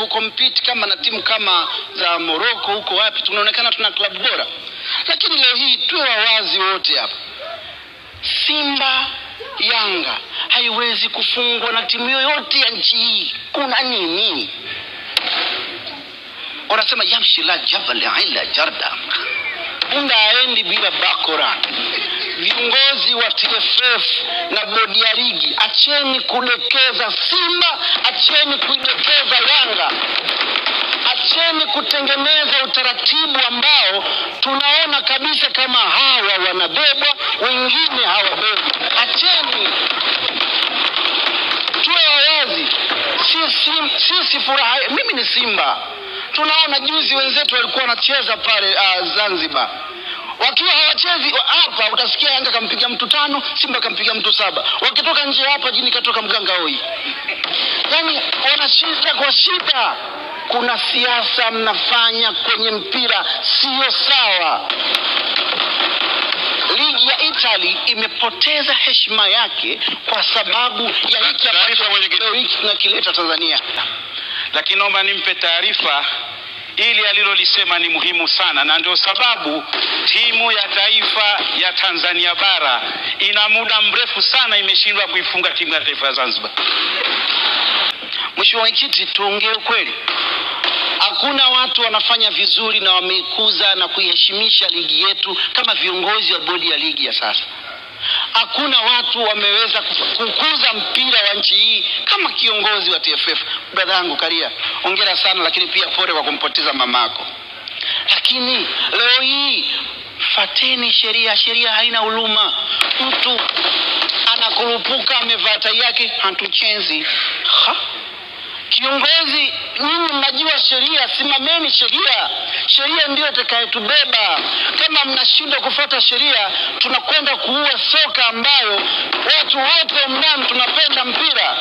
Kucompete kama na timu kama za Morocco huko wapi, tunaonekana tuna klabu bora. Lakini leo hii tuwe wawazi wote hapa, Simba Yanga haiwezi kufungwa na timu yoyote ya nchi hii. Kuna nini? Wanasema yamshi la jabal ila jarda, punda haendi bila bakora. Viongozi wa TFF na bodi ya ligi, acheni kudekeza Simba, acheni kuidekeza Yanga, acheni kutengeneza utaratibu ambao tunaona kabisa kama hawa wanabebwa, wengine hawabebwi. Acheni, tuwe wawazi. Sisi furaha, mimi ni Simba. Tunaona juzi wenzetu walikuwa wanacheza pale Zanzibar, wakiwa hawachezi hapa, utasikia Yanga kampiga mtu 5, Simba kampiga mtu 7. Wakitoka nje hapa jini katoka mganga hoi. Yaani wanashinda kwa shida. Kuna siasa mnafanya kwenye mpira sio sawa. Ligi ya Italy imepoteza heshima yake kwa sababu ya hiki ambacho leo hiki tunakileta Tanzania. Lakini naomba nimpe taarifa ili alilolisema ni muhimu sana, na ndio sababu timu ya taifa ya Tanzania bara ina muda mrefu sana imeshindwa kuifunga timu ya taifa ya Zanzibar. Mheshimiwa Mwenyekiti, tuongee ukweli. Hakuna watu wanafanya vizuri na wameikuza na kuiheshimisha ligi yetu kama viongozi wa bodi ya ligi ya sasa. Hakuna watu wameweza kukuza mpira wa nchi hii kama kiongozi wa TFF. Brother yangu Karia, hongera sana, lakini pia pole kwa kumpoteza mamako. Lakini leo hii fateni sheria, sheria haina huruma. Mtu anakurupuka amevaa tai yake, hatuchenzi. Ha? Kiongozi, nyinyi mnajua sheria, simameni sheria. Sheria ndio itakayotubeba. Kama mnashindwa kufuata sheria, tunakwenda kuua soka ambayo watu wote mnamo tunapenda mpira.